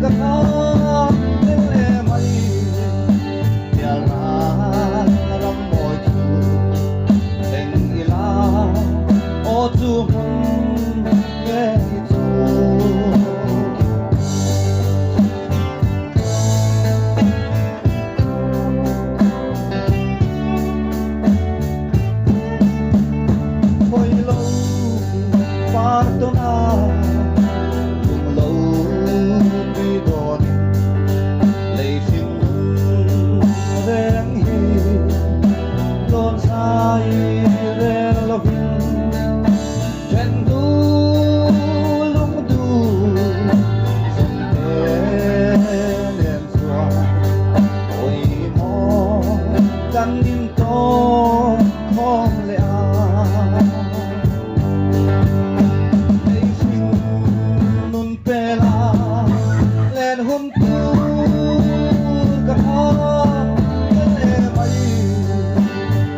ka nghak tel e mai Pial ral ram mawi chu thleng ila aw chu hmun ngei chu. Hawi lo par tawn a tum lo tui dawnin lei hring nun reng hi dawn zai rel lovin then du lung du zawng te nen chuan hawi maw kan in tawk khawm leh a. Lei hring nun pela len hun tur ka nghak tel e mai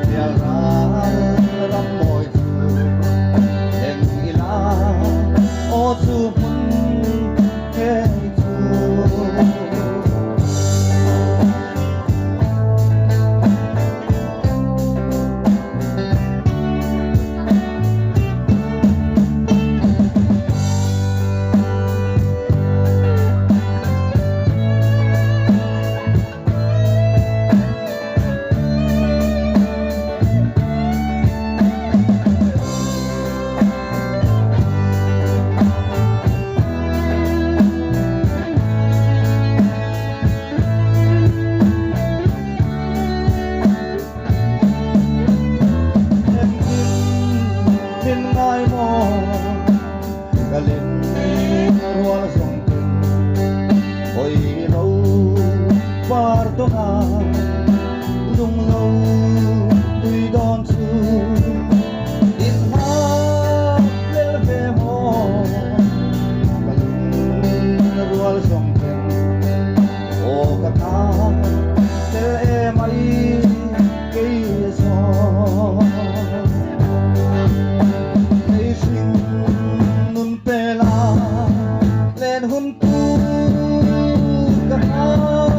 Pial ral ram mawi chu thleng ila aw chu hmun ngei chu. Engtin min ngai maw ka len rual zawng ten hawi lo par dawn a lung lo tui dawn chu in nghak lel ve maw ka lung rual zawng ten aw ka nghak tel em ai kei zawng Lei hring nun pela len hun tur ka nghak.